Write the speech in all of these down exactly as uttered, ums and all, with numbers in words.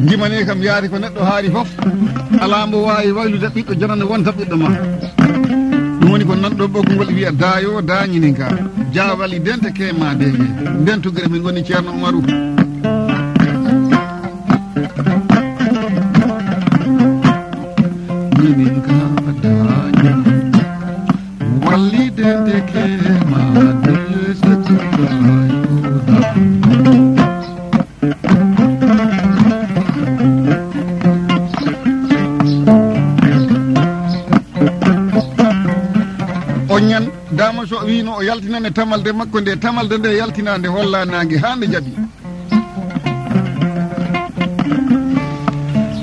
Jimane kam yaari ko neɗɗo haari fof. Alaa mbo waawi waylude ɓiɗɗo jonande wonta ɓiɗɗo ma. Ɗum woni ko nanɗo ɓoggol wiya daayo daañininka. Jaawali dente ke ma deeƴe. Nden tugere min woni Ceerno Umaru. Ñininka daañininka. Walli dente ke ma deeƴe. O ñan, Damaso wiino o yaltinane tamalde makko nde, tamalde nde yaltinaande holla naange haa nde jaɓi.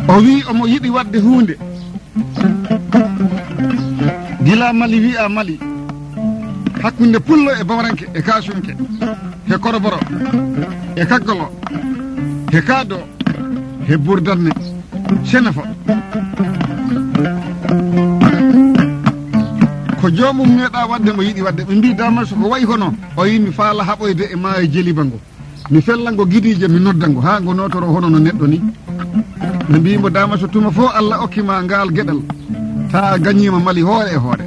O wi omo yiɗi waɗde huunde. Gila Mali wi'a Mali, hakkunde pullo e bamaranke e kasunke, he koroboro, e kaggolo, he kaado, he burdanne, senefo. Ko joomum meeɗa waɗde mo yiɗi waɗde. Ɓe mbi Damaso ko wayi hono, o wi mi faala haɓoyde e maayo Jeliba ngo. Mi fella ngo gidiije, mi nodda ngo, haa ngo nootoro hono no neɗɗo ni. Ɓe mbi mo Damaso tuma fof Allah okki ma ngaal geɗal. Ta a gañiima Mali hoore e hoore.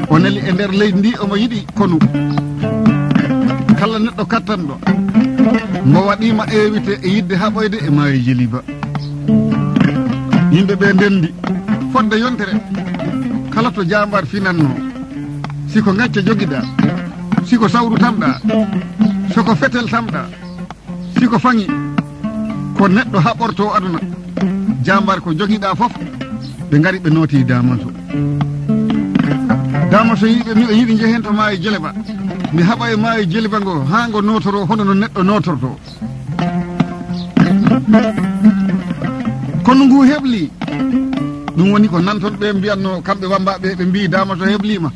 O neli e nder leydi ndi omo yiɗi konu. Kala neɗɗo kattanɗo. Mbo waɗiima invité e yiɗde haɓoyde e maayo Jeliba. Yimɓe ɓe ndenndi. Fodde yontere. Kala to jambar finannoo. Si ko ngacce jogiɗaa. Si ko sawru tamɗaa. So ko fetel tamɗaa. Si ko faŋi, ko neɗɗo haɓorto aduna. Jambar ko jogiɗaa fof, ɓe ngari ɓe nooti Damaso. Damaso yiɗi ɓe, miɗo yiɗi njehen to maayo Jeleba. Mi haɓa e maayo Jeleba ngo, haa ngo nootoro hono no neɗɗo nootorto. Kono ngu hebli. Ɗum woni ko nanton ɓe mbiyatno kamɓe wambaɓe, ɓe mbi Damaso heblima.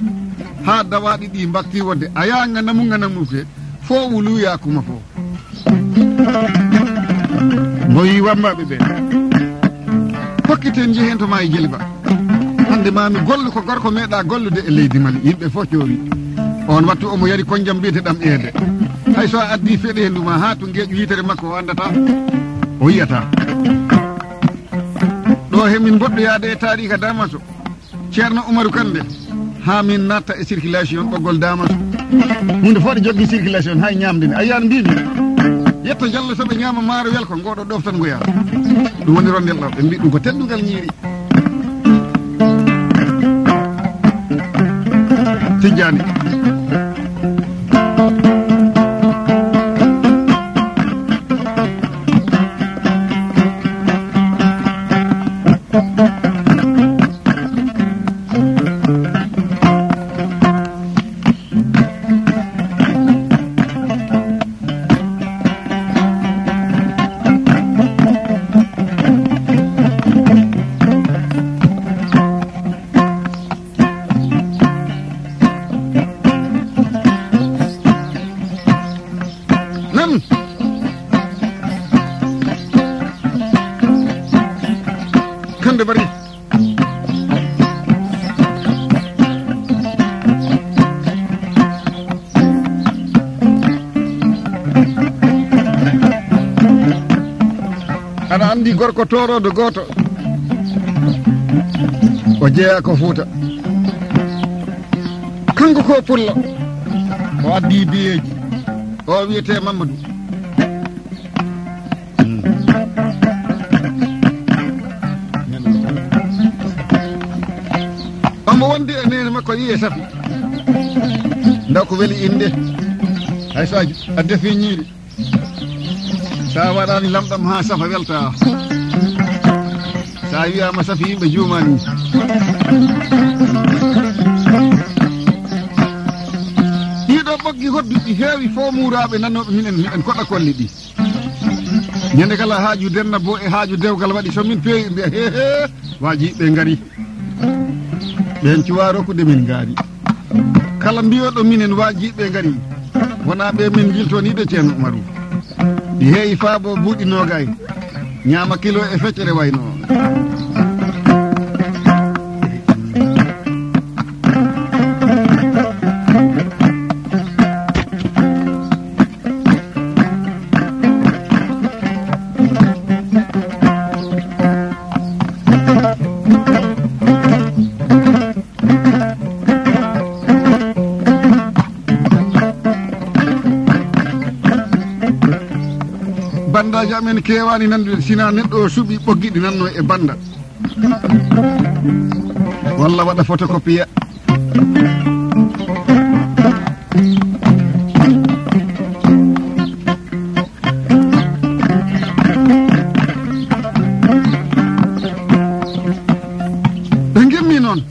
Haa dawaaɗi ɗi mbakti wonde, a yaa nganamu nganamu ke, fo wulu yakuma fo. Mbo wi wambaɓe ɓe. Hokkiten njehen to maayo Jeleba. Hande ma mi gollu ko gorko meeɗa gollude e leydi Mali. Yimɓe fof coowi. On wattu omo yari konjam mbiyete ɗam eede. Hay so a addi feɗeendu ma haa to ngeeƴu yitere makko o andata. O yiyata. Ɗo he min mboɗɗoyaade e taariika Damaso. Ceerno Umaru Kande, haa min natta e circulation ɓoggol Damaso. Huunde fof ɗo joggi circulation, hay ñaamde ni. A yiyaan mbiimi, yetto Jallo so ɓe ñaama maaro welko, ngoɗo ɗoftan ngoya. Ɗum woni rondel ɗo, ɓe mbi ɗum ko teddungal ñiiri. Tijjaani. Nan. Kande bari. Aɗa anndi gorko tooroodo gooto, o jeyaa ko Fuuta. Kanko ko pullo. O addi biyeeji. O wiyetee Mamadou. Omo wondi e neene makko, yiye Safi. Ndaw ko weli innde. Hay so a, a defi ñiiri. Sa waɗani lamɗam haa Safa welta. Sa wiyama Safi yimɓe juumani. Ɗiɗo ɓoggi hodduɗi heewi fo muuraɓe nanoɓe minen, miɗen koɗa kolli ɗi. Ñande kala haaju denna bo e haaju dewgal waɗi, so min peewi mbiya, "He, he, waaji ɓe ngari." Ɓen cuwa rokkude min ngaari. Kala mbiyoɗo minen waaji ɓe ngari, wona ɓe min jiltoniɓe Ceerno Umaru. Ɗi heewi faabo buuɗi noogay, ñaama kilo e feccere wayno. Bandaaji amen keewaani nanndude, sinaa neɗɗo o suɓii ɓoggi ɗi nannoo e bannda. Walla waɗa photocopie. Ɓe ngimmi noon.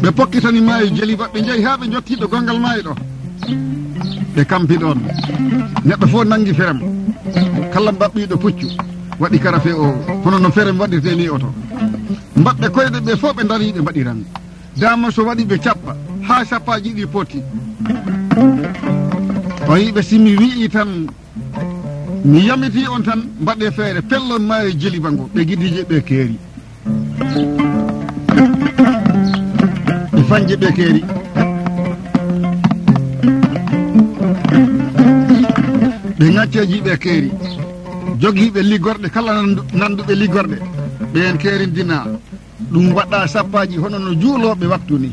Ɓe pokkitani maayo Jeliba, ɓe njehi haa ɓe njottii ɗo gonngal maayo ɗo. Ɓe kampi ɗoon. Neɗɗo fof nanngi ferem. Kala mbaɓɓiiɗo puccu waɗi karafe o, hono no ferem waɗirtee ni oto. Mbaɗɓe koyɗe ɓe fof ɓe ndarii ɓe mbaɗi rang. Dama so waɗi ɓe cappa, haa cappaaji ɗi poti. O yii ɓe, si mi wi'i tan, mi yamitii on tan, mbaɗee feere, pellon maayo Jeliba ngo, ɓe gidiije ɓe keeri. Ɓe fanje ɓe keeri. Ɓe ŋacceeji ɓe keeri. Jogiiɓe liggorɗe kala nandu-, nanduɓe liggorɗe, ɓeen keerindinaa. Ɗum waɗa sappaaji hono no juulooɓe waktu ni.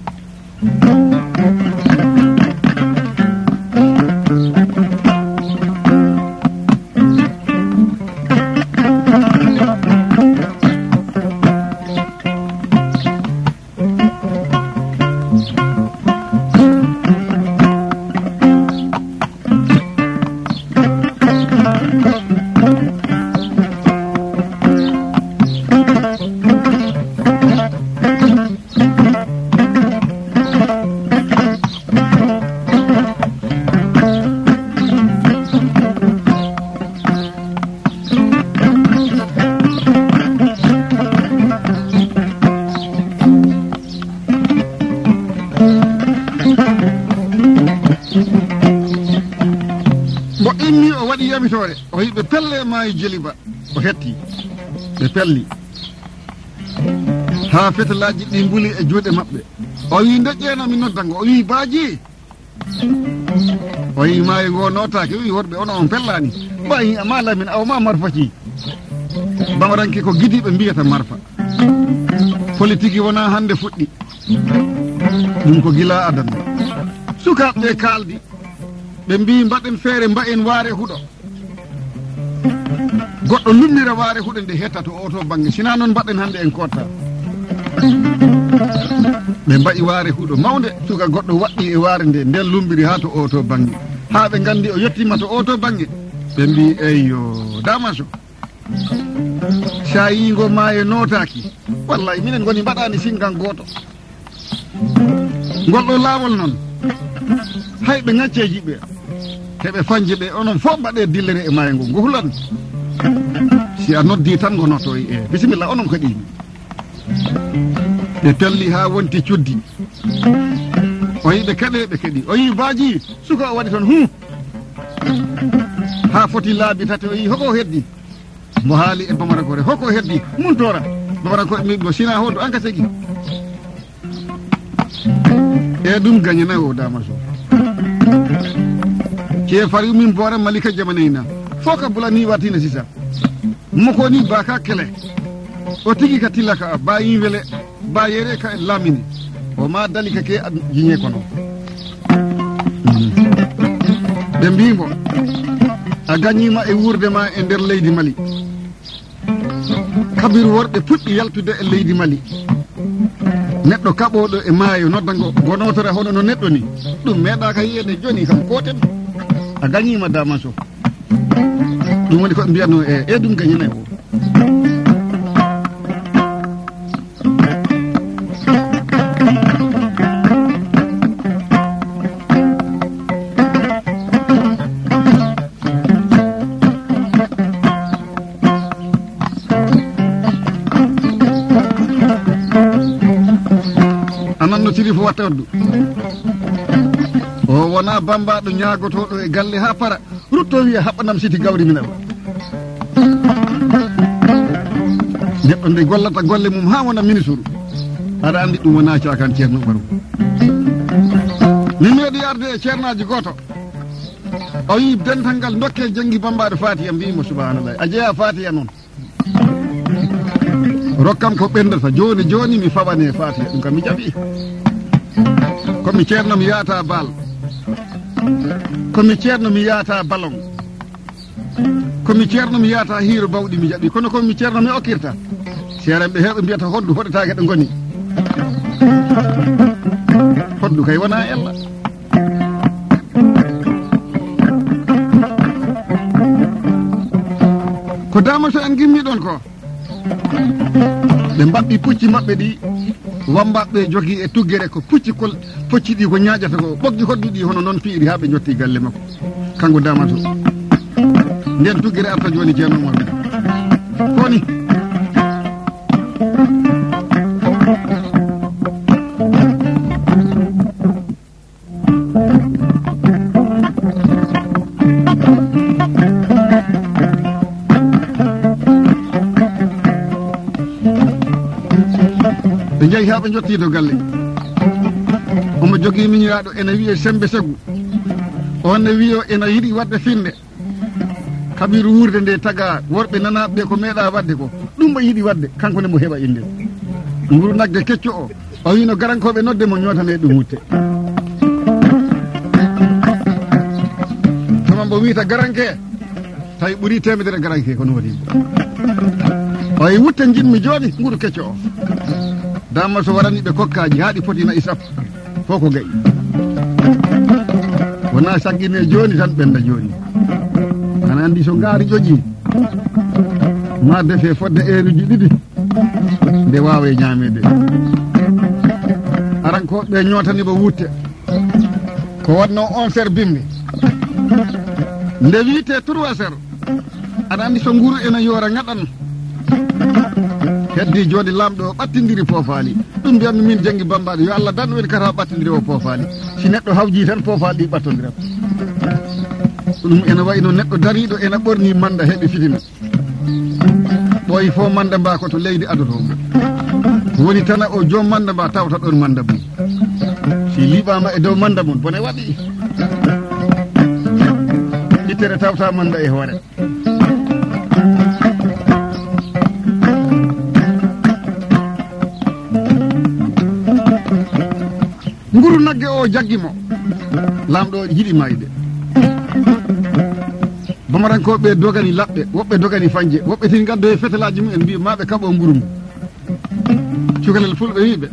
Mbo immi o waɗi yamitoore, o yiɓe pelle e maayo Jeliba, o hetti. Ɓe pelli. Haa fetelaaji ɗi mbuli e juuɗe maɓɓe. O wi, "Ndeƴƴeeno mi nodda ngo." O wi, "Baaji." O wi, "Maayo ngo nootaaki." O wi, "Worɓe, ono on pellaani." Baaji, "A maala min, awa ma marfaci." Bamaranke ko gidiiɓe mbiyata marfa. Politiki wonaa hannde fuɗɗi. Ɗum ko gila adana. Sukaaɓe ɓe kaaldi. Ɓe mbii, "Mbaɗen feere, mbaɗen waare huɗo." Goɗɗo lummira waare huɗo nde hetta to oo to bannge. Sinaa noon mbaɗen hannde en kotta. Ɓe mbaɗi waare huɗo mawnde, suka goɗɗo waɗɗi e waare nde, nden lumbiri haa to oo to bannge. Haa ɓe nganndi o yettiima to oo to bannge. Ɓe mbii, "Eyyo, Damaso. Sa yii ngo maayo nootaaki. Wallahi, minen ngoni mbaɗaani singan gooto." Ngol ɗo laawol noon, hay ɓe ŋacceeji ɓe, heɓe fanje ɓe, onon fof mbaɗe dillere e maayo ngo, ngo hulan. Si a noddi tan ngo notto, e, bisimilla, onon ko ɗiimi. Ɓe pelli haa wonti cuddi. O yii ɓe keɗe, ɓe keɗi. O yii baaji, suka o waɗi toon, hum. Haa foti laabi tati, o yii hoko heddi. Mbo haali e Bamara Gore, hoko heddi, muntora. Bamara Gore mi ɗo sina hoto an ka segi. E ɗum gañana o Damaso. Ke fari min bora Malika jamanina. Foka bulani watina sisa. Moko ni baka kele. O tigi ka tilaka, ba yin wele, ba yere ka lamini. O ma dali ka ke a jiñe kono. Mm. Ɓe mbii mo, "A gañiima e wuurde ma e nder leydi Mali." Kabir worɓe puɗɗi yaltude e leydi Mali. Neɗɗo kaɓooɗo e maayo, nodda ngo, ngo nootora hono no neɗɗo ni. Ɗum meeɗaaka yiyeede jooni kam, kooten. A gañiima Damaso. Ɗum woni ko ɓe mbiyatnoo e, e ɗum gañanay o. Anan no tiri fo watta waddu. O wona bambaɗo ñaagotooɗo e galle haa para. Rutto wiya haɓɓanam siti gawri minal. Neɗɗo nde gollata golle mum haa wona ministre. Aɗa anndi ɗum wona caakan Ceerno Umaru. Mi meeɗi arde e ceernaaji gooto. O yii dental ngal dokke janngi bambaɗo Fatiya, mbiimo, "Subhanallah, a jeyaa Fatiya noon." Rokkam ko ɓendata jooni jooni mi fawane Fatiya, ɗum kam mi jaɓi. Ko mi ceerno mi yaata bal. Ko mi ceerno mi yaata balon. Ko mi ceerno, mi yahata hiiro bawɗi mi jaɓi, kono ko mi ceerno mi okkirta. Seerenɓe heewɓe mbiyata hoɗdu hoɗetaake ɗo ngoni. Hoɗdu kay wona ella. Ko Damaso en gimmi ɗon ko. Ɓe mbaɓɓi pucci maɓɓe ɗi, wammbaaɓe jogii e tuggere ko pucci kol, pucci ɗi ko ñaaƴata ko, ɓoggi hoɗdu ɗi hono noon piiri haa ɓe njotti galle makko. Kanko Damaso. Nden tuggere arta jooni Ceerno Umar. Koni? Ɓe njehi haa ɓe njottii to galle. Omo jogii miñiraaɗo ena wiyee Semmbe Segu. Oon ne wiyoo ena yiɗi waɗde finnde. Kaɓiru wuurde nde tagaa worɓe nanaaɓe ɓe ko meeɗaa waɗde ko. Ɗum o yiɗi waɗde, kanko ne mo heɓa innde. Nguru nagge kecco o, o wiino garankooɓe nodde mo ñootane ɗum wutte. Tuma mbo wiyta garanke, tawi ɓuri teemedere garanke ko nooti. O e wutte njiɗmi jooni nguru kecco o. Damaso warani ɓe kokkaaji haa ɗi poti na'i sappo. Fof ko ga'i. Wona saggine jooni tan ɓennda jooni. Ana anndi so ngaari ƴoƴii, ma defe fodde eeruji ɗiɗi, nde waawe ñaameede. Arankooɓe ñootani mo wutte. Ko waɗno onze heures bimbi. Nde wiyetee trois heures. Aɗa anndi so nguru ena yoora ngaɗan. Heddi jooni laamɗo o ɓattindiri poofaali. Ɗum mbiyatmi min Janngi Bammbaaɗo, yo Allah danɗo en kata o ɓattindiri o poofaali. Si neɗɗo hawji tan poofaali ɗi ɓattondirat. Ɗum ena wayi no neɗɗo dariiɗo ena ɓorni mannda heɓi fitina. Ɓooyi fof mannda mba ko to leydi adotoo mo. Woni tana o joom mannda mba tawta ɗon mannda mum. Si liɓaama e dow mannda mum, bone waɗi. Ittere tawta mannda e hoore. Nguru nagge o jaggi mo. Laamɗo yiɗi mayde. Bamarankooɓe dogani laɓɓe, woɓɓe dogani fañje, woɓɓe tin ngaddoyi fetelaaji mum en mbi maa ɓe kaɓo nguru mum. Cukalel fulɓe wiiɓe,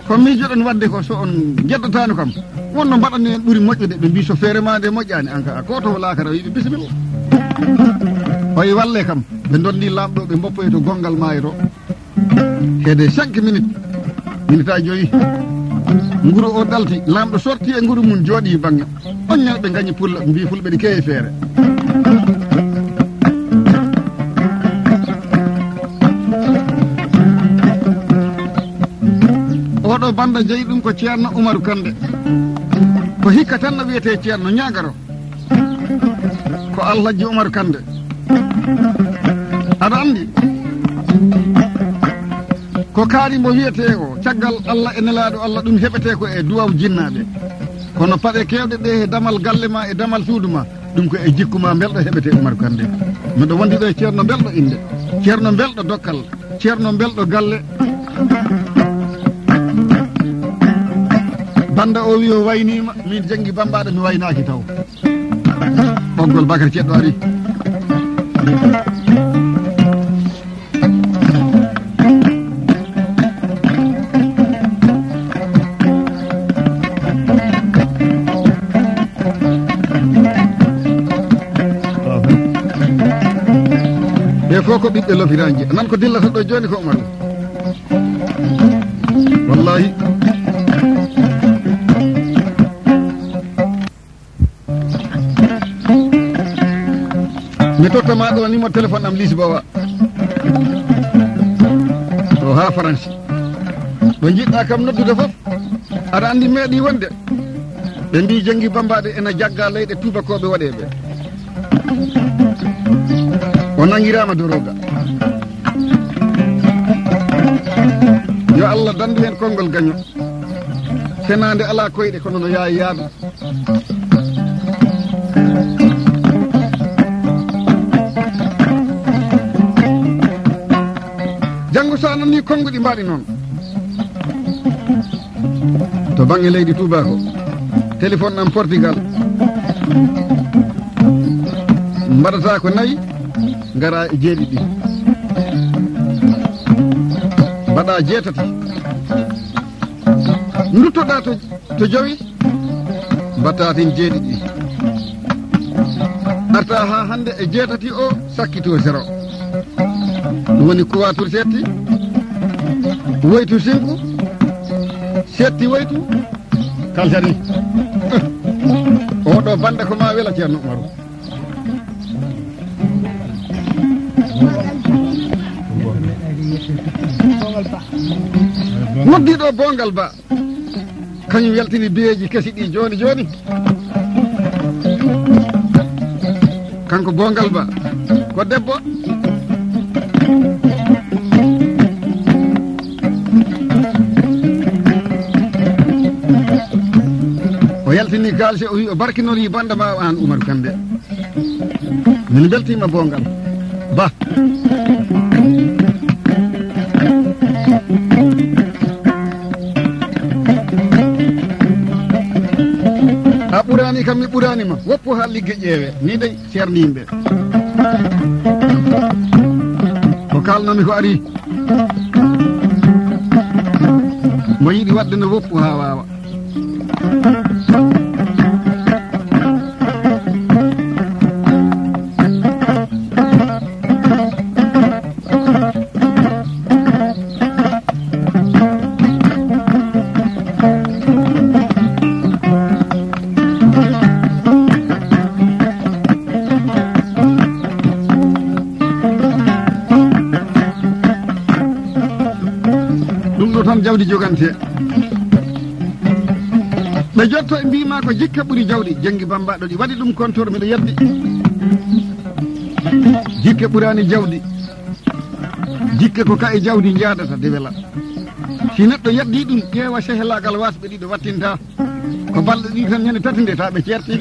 ko miijoɗon waɗde ko so on njeddotaano kam, wonno mbaɗanno en ɓuri moƴƴude. Ɓe mbi so feere ma nde moƴƴaani, an ka a kooto o laakara, wiiɓe bisimilla. Oye walle kam, ɓe ndonni laamɗo, ɓe mboppoyi to gonngal maayo to. Heede cinq minutes, minute a joyi, nguru o dalti, laamɗo sorti e nguru mum jooɗi bannge. On ñande ɓe ngañi pulla, mbi fulɓe ɗi keewi feere. Oɗo bannda jeyi ɗum ko Ceerno Umaru Kande. Ko hikka tan no wiyetee Ceerno Ñaagaro. Ko Alhaji Umaru Kande. Aɗa anndi? Ko kaari mbo wiyetee o, caggal Allah e nelaaɗo Allah, ɗum heɓetee ko e duwaw jinnaaɓe. Kono paɗe keewɗe ɗe e damal galle ma e damal suudu ma, ɗum ko e jikku ma mbelɗo heɓetee Umaru Kande. Miɗo wondi ɗo e Ceerno Mbelɗo innde, Ceerno Mbelɗo Dokkal, Ceerno Mbelɗo Galle. Bannda o wi o wayniima, min Janngi Bammbaaɗo mi waynaaki taw. Ɓoggol Bakar Ceɗɗo ari. Ɓe fof ko ɓiɓɓe lofiraanji. Nan ko dillata ɗo jooni ko Umaru. Wallahi. Mi totta ma ɗo numéro téléphone am Lisboa. To haa Faransi. Ɗo njiɗɗa kam noddude fof, aɗa anndi meeɗi wonde. Ɓe mbi Janngi Bammbaaɗo ena jagga leyɗe tuubakooɓe waɗeeɓe. O nangiraama doroga. Yo Allah dandu heen konngol gaño. Fenaande alaa koyɗe kono no yaawi yaaɓe. Janngo so a nanii konnguɗi mbaɗi noon. To bannge leydi tuubaako, téléphone am Portugal, mbaɗata ko nayi, ngara e jeeɗiɗi. Mbaɗa jeetati. Nduttoɗa to, to jowi, mbaɗa tin jeeɗiɗi. Arta ha hande e jeetati o sakkito zéro. Ɗum woni kuwatur setti, woytu sinku, setti woytu, kalsari. Oɗo banda ko ma wela Ceerno Umaru. Noddiɗo Bongal Ba, kañum yaltini biyeeji kesi ɗi jooni jooni. Kanko Bongal Ba, ko debbo. O yaltini kaalisi, o wi o barkinori banda ma o an Umaru Kande. Min beltima Bongal Ba. A ɓurani kam, mi ɓurani ma. Woppu ha ligge ƴeewe. Ni dey, ceerno yimɓe. Ko kalnomi ko ari. Mo yiɗi wadde no woppu ha wawa. Ɗum ɗo tan jawdi jogante. Ɓe jotto e mbima ko jikke ɓuri jawdi. Janngi Bambaɗo ɗi waɗi ɗum kontor, miɗo yeddi. Jikke ɓurani jawdi. Jikke ko ka e jawdi njaadata de wela. Si neɗɗo yeddi ɗum, ƴeewa sehelagal wasɓe ɗiɗo wattinta. Ko balɗe ɗiɗi tan, ñande tati nde ta ɓe ceerti.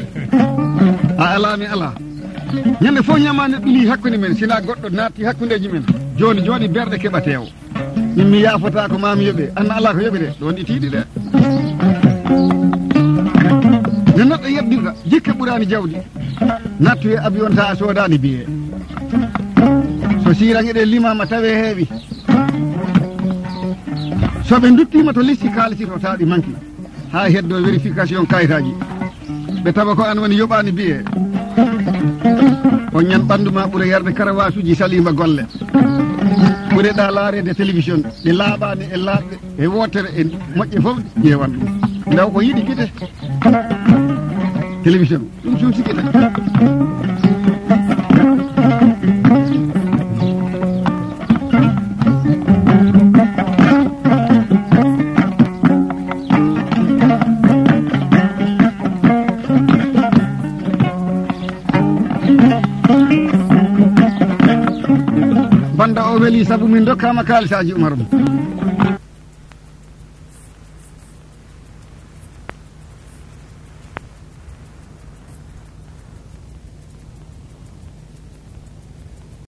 A ala, mi ala. Ñande fof ñamande ɗuli hakkunde men, sina goɗɗo naatti hakkundeji men. Joni, joni berɗe keɓa teewo. Min mi yaafata ko mami yoɓe. Anna ala ko yoɓete. Ɗon ɗi tiiɗi de. No neɗɗo yeddirta, jikke ɓurani jawdi. Nattu e avion ta a sodani biye. So sirange ɗe limama tawe heewi. So ɓe duttima to listi kaalisi to taɗi manki. Ha heddo vérification kayitaji. Ɓe tawa ko an woni yoɓani biye. On ñan ɓandu ma ɓura yarde karawasuji salima golle. Ɓureɗa laarede télévision. Ɗe laaɓani e laaɓe. E wootere e moƴƴe fof ƴeewan ɗum. Ndaw ko yiɗi gite. Télévision. Ɗum suusi gite. Banda o weli sabu min dokkama kalisaji Umar mum.